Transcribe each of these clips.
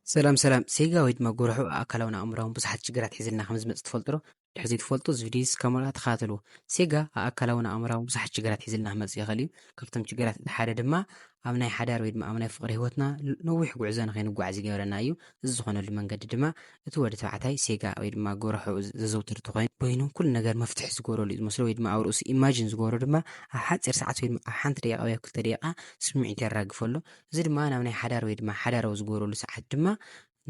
ሰላም ሰላም። ሴጋ ወይ ድማ ጎርሖ ኣካላውን ኣእምራውን ብዙሓት ሽግራት ሒዝልና ከም ዝመጽእ ትፈልጡ ዶ? ድሕሪ ዘይትፈልጡ እዚ ቪድዮ እስከ መርኣ ተኸታተሉ። ሴጋ ኣካላውን ኣእምራውን ብዙሓት ሽግራት ሒዝልና ክመጽእ ይኽእል እዩ። ካብቶም ሽግራት እቲ ሓደ ድማ ኣብ ናይ ሓዳር ወይ ድማ ኣብ ናይ ፍቕሪ ህይወትና ነዊሕ ጉዕዞ ንኸይንጓዓዝ ይገብረና እዩ። እዚ ዝኾነሉ መንገዲ ድማ እቲ ወዲ ተባዕታይ ሴጋ ወይ ድማ ጎርሖ ዘዘውትር ተኾይኑ ኮይኑ ኩሉ ነገር መፍትሒ ዝገብረሉ እዩ ዝመስሎ ወይ ድማ ኣብ ርእሱ ኢማጂን ዝገብሮ ድማ ኣብ ሓፂር ሰዓት ወይ ድማ ኣብ ሓንቲ ደቂቃ ወይ ኣብ ክልተ ደቂቃ ስምዒት የራግፈሉ። እዚ ድማ ናብ ናይ ሓዳር ወይ ድማ ሓዳራዊ ዝገብረሉ ሰዓት ድማ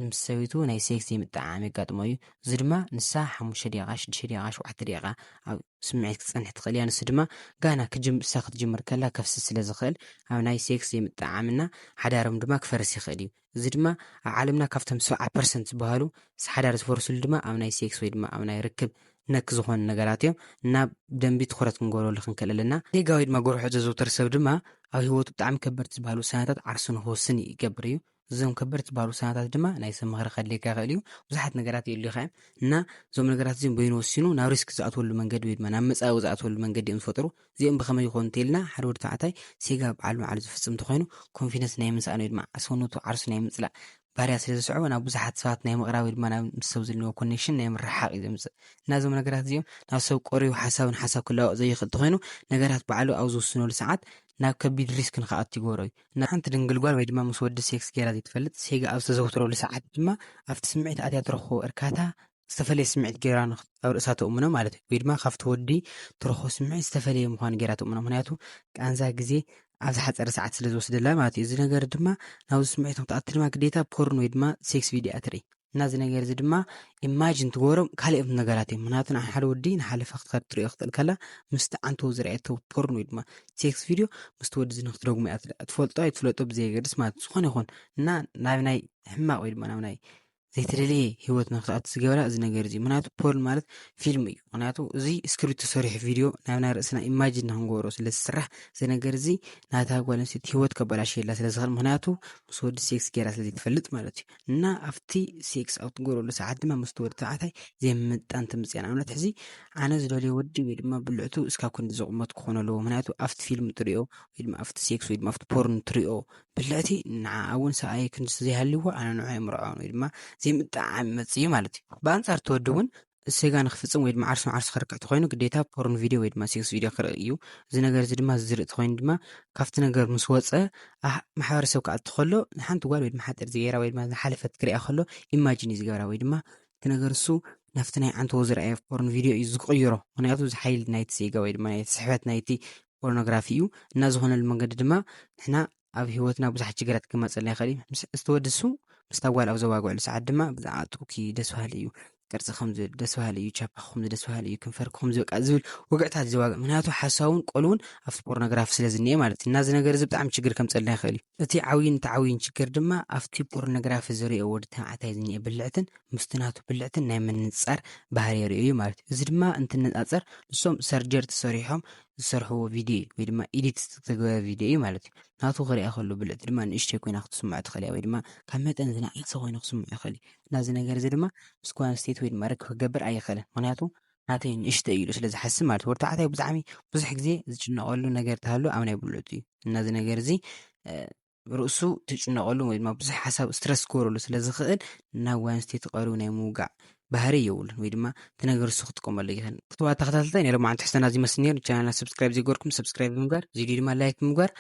ምስ ሰበይቱ ናይ ሴክስ ዘይምጥዕዓም የጋጥሞ እዩ። እዚ ድማ ንሳ ሓሙሽተ ደቂቃ፣ ሽዱሽተ ደቂቃ፣ ሸውዓተ ደቂቃ ኣብ ስምዒት ክትፀንሕ ትኽእል እያ። ንሱ ድማ ጋና ክጅም-፣ እሳ ክትጅምር ከላ ከፍስስ ስለ ዝኽእል ኣብ ናይ ሴክስ ዘይምጥዕዓምና ሓዳሮም ድማ ክፈርስ ይኽእል እዩ። እዚ ድማ ኣብ ዓለምና ካብቶም ሰብዓ ፐርሰንት ዝበሃሉ ሓዳር ዝፈርሱሉ ድማ ኣብ ናይ ሴክስ ወይ ድማ ኣብ ናይ ርክብ ነክ ዝኾኑ ነገራት እዮም። እና ብደንቢ ትኹረት ክንገብረሉ ክንክእል ኣለና። ዜጋ ወይ ድማ ጎርሖ ዘዘውተር ሰብ ድማ ኣብ ህይወቱ ብጣዕሚ ከበድቲ ዝበሃሉ ውሳነታት ዓርሱ ንክወስን ይገብር እዩ። እዞም ከበድቲ ዝበሃሉ ውሳነታት ድማ ናይ ሰብ ምኽሪ ከድልየካ ይኽእል እዩ። ብዙሓት ነገራት የድልዩኻ እዮም። እና እዞም ነገራት እዚኦም በይኑ ወሲኑ ናብ ሪስክ ዝኣትወሉ መንገዲ ወይ ድማ ናብ መጻኢ ዝኣትወሉ መንገዲ እዮም ዝፈጥሩ። እዚኦም ብኸመይ ይኾኑ እንተኢልና፣ ሓደ ወዲ ተባዕታይ ሴጋ በዓል መዓሉ ዝፍጽም እንተኾይኑ፣ ኮንፊደንስ ናይ ምስኣን ወይ ድማ ሰውነቱ ዓርሱ ናይ ምጽላእ ባህርያት ስለ ዘስዕቦ፣ ናብ ብዙሓት ሰባት ናይ ምቕራብ ወይ ድማ ናብ ምስ ሰብ ዘለዎ ኮኔክሽን ናይ ምርሕሓቕ እዩ ዘምጽእ። እና እዞም ነገራት እዚኦም ናብ ሰብ ቀሪቡ ሓሳብ ንሓሳብ ክለዋወጥ ዘይኽእል እንተኾይኑ፣ ነገራት ባዕሉ ኣብ ዝውስነሉ ሰዓት ናብ ከቢድ ሪስክ ንኽኣቱ ይገብሮ እዩ። እና ሓንቲ ድንግል ጓል ወይ ድማ ምስ ወዲ ሴክስ ጌራ ዘይትፈልጥ ሴጋ ኣብ ዝተዘውትረሉ ሰዓት ድማ ኣብቲ ስምዒት ኣትያ ትረኽቦ እርካታ ዝተፈለየ ስምዒት ጌራ ንኽ-፣ ኣብ ርእሳ ተእምኖ ማለት እዩ። ወይ ድማ ካብቲ ወዲ ትረኽቦ ስምዒት ዝተፈለየ ምዃኑ ጌራ ተእምኖ። ምኽንያቱ ቃንዛ ግዜ ኣብ ዝሓጸረ ሰዓት ስለ ዝወስደላ ማለት እዩ። እዚ ነገር ድማ ናብዚ ስምዒት ንክትኣቱ ድማ ግዴታ ፖርን ወይ ድማ ሴክስ ቪድዮ እያ ትርኢ። እና እዚ ነገር እዚ ድማ ኢማጂን ትገብሮም ካልኦት ነገራት እዮም። ምኽንያቱ ንሓደ ወዲ ንሓለፋ ክትኸድ ትሪኦ ክትኽእል ከላ ምስቲ ዓንተው ዝረኣየቶ ፖርን ወይ ድማ ሴክስ ቪድዮ ምስቲ ወዲ እዚ ንክትደግሞ እያ ትደ-፣ ትፈልጦ ኣይትፍለጦ ብዘየገድስ ማለት እዩ። ዝኾነ ይኹን እና ናብ ናይ ሕማቕ ወይ ድማ ናብ ናይ ዘይተደለየ ህይወት ንክትኣቱ ዝገብራ እዚ ነገር እዚ። ምኽንያቱ ፖርን ማለት ፊልም እዩ። ምኽንያቱ እዚ ስክሪፕት ተሰሪሑ ቪድዮ ናብ ናይ ርእስና ኢማጂን ንክንገብሮ ስለ ዝስራሕ እዚ ነገር እዚ ናታ ጓል ኣንስተይቲ ህይወት ከበላሽየላ ስለ ዝኽእል፣ ምኽንያቱ ምስ ወዲ ሴክስ ጌራ ስለ ዘይትፈልጥ ማለት እዩ። እና ኣብቲ ሴክስ ኣብ ትገብረሉ ሰዓት ድማ ምስቲ ወዲ ተባዕታይ ዘይምጣን ትምፅእ እያ። ንኣብነት ሕዚ ኣነ ዝደልዮ ወዲ ወይ ድማ ብልዕቱ እስካብ ክንዲ ዝቕመት ክኾን ኣለዎ። ምኽንያቱ ኣብቲ ፊልም ትሪኦ ወይ ድማ ኣብቲ ሴክስ ወይ ድማ ኣብቲ ፖርን ትሪኦ ብልዕቲ ንዓ እውን ሰብኣይ ክንዲ ዘይሃልዎ ኣነ ንዑ ኣይምርዖን ወይ ድማ ዘይምጥዕዓም ይመፅእ እዩ ማለት እዩ። ብኣንፃር እቲ ወዲ እውን ሴጋ ንክፍፅም ወይ ድማ ዓርሱ ንዓርሱ ከርክዕ ተኾይኑ ግዴታ ፖርን ቪድዮ ወይ ድማ ሴክስ ቪድዮ ክርኢ እዩ። እዚ ነገር እዚ ድማ ዝርኢ ተኾይኑ ድማ ካብቲ ነገር ምስ ወፀ ኣህ-፣ ማሕበረሰብ ክኣቱ ከሎ ንሓንቲ ጓል ወይ ድማ ሓጢር ዝገይራ ወይ ድማ ዝሓለፈት ክሪኣ ከሎ ኢማጂን እዩ ዝገብራ ወይ ድማ እቲ ነገር እሱ ናብቲ ናይ ዓንተዎ ዝረኣየ ፖርን ቪድዮ እዩ ዝቕይሮ። ምኽንያቱ እዚ ሓይሊ ናይቲ ዜጋ ወይ ድማ ናይቲ ስሕበት ናይቲ ፖርኖግራፊ እዩ። እና ዝኾነሉ መንገዲ ድማ ንሕና ኣብ ህይወትና ብዙሓት ሽግራት ክመፀልና ይኽእል እዩ። ምስ-፣ እቲ ወዲ እሱ ምስታ ጓል ኣብ ዘዋግዐሉ ሰዓት ድማ ብዛዕባ ጡብኪ ደስ በሃሊ እዩ፣ ቅርፂ ከምዚ ደስ በሃሊ እዩ፣ ቻፓ ከምዚ ደስ በሃሊ እዩ፣ ክንፈርኪ ከምዚ በቃ ዝብል ወግዕታት ዘዋግዕ። ምኽንያቱ ሓሳውን ቆልውን ኣብቲ ፖርኖግራፊ ስለ ዝኒኤ ማለት እዩ። እና እዚ ነገር እዚ ብጣዕሚ ሽግር ከምፀልና ይኽእል እዩ። እቲ ዓብይን እቲ ዓብይን ሽግር ድማ ኣብቲ ፖርኖግራፊ ዝሪኦ ወዲ ተባዕታይ ዝኒኤ ብልዕትን ምስቲ ናቱ ብልዕትን ናይ ምንፃር ባህሪ የርእዮ እዩ ማለት እዩ። እዚ ድማ እንትነፃፀር ንሶም ሰርጀሪ ተሰሪሖም ዝሰርሕዎ ቪድዮ እዩ ወይ ድማ ኢዲት ዝተገበረ ቪድዮ እዩ ማለት እዩ። ናቱ ክሪኣ ከሎ ብልዕቲ ድማ ንእሽተይ ኮይና ክትስምዖ ትኽእል እያ ወይ ድማ ካብ መጠን ዝነኣሰ ኮይኑ ክስምዖ ይኽእል እዩ። እና እዚ ነገር እዚ ድማ ምስ ጓል ኣንስተይቲ ወይ ድማ ርክብ ክገብር ኣይኽእልን። ምኽንያቱ ናተይ ንእሽተይ እዩ ኢሉ ስለ ዝሓስብ ማለት እዩ። ወዲ ተባዕታይ ብጣዕሚ ብዙሕ ግዜ ዝጭነቐሉ ነገር ተሃሉ ኣብ ናይ ብልዕቱ እዩ። እና እዚ ነገር እዚ፣ እ፣ ርእሱ ትጭነቐሉ ወይ ድማ ብዙሕ ሓሳብ ስትረስ ክገብረሉ ስለ ዝኽእል ናብ ጓል ኣንስተይቲ ቀሪቡ ናይ ምውጋዕ ባህሪ የብሉን ወይ ድማ እቲ ነገር እሱ ክጥቀመሉ ይኽእል። ክቡራት ተኸታተልቲ ናይ ሎማዓንቲ ትሕዝቶና እዚ መስል ነይሩ። ቻናልና ሰብስክራይብ ዘይገበርኩም ሰብስክራይብ ብምግባር፣ እዚ ቪድዮ ድማ ላይክ ብምግባር፣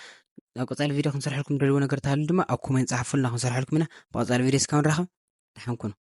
ኣብ ቀጻሊ ቪድዮ ክንሰርሐልኩም ደልዎ ነገር ተሃሉ ድማ ኣብ ኮሜንት ጸሓፉልና፣ ክንሰርሐልኩም ኢና። ብቐጻሊ ቪድዮ እስካብ ንራኸብ፣ ደሓን ኩኑ።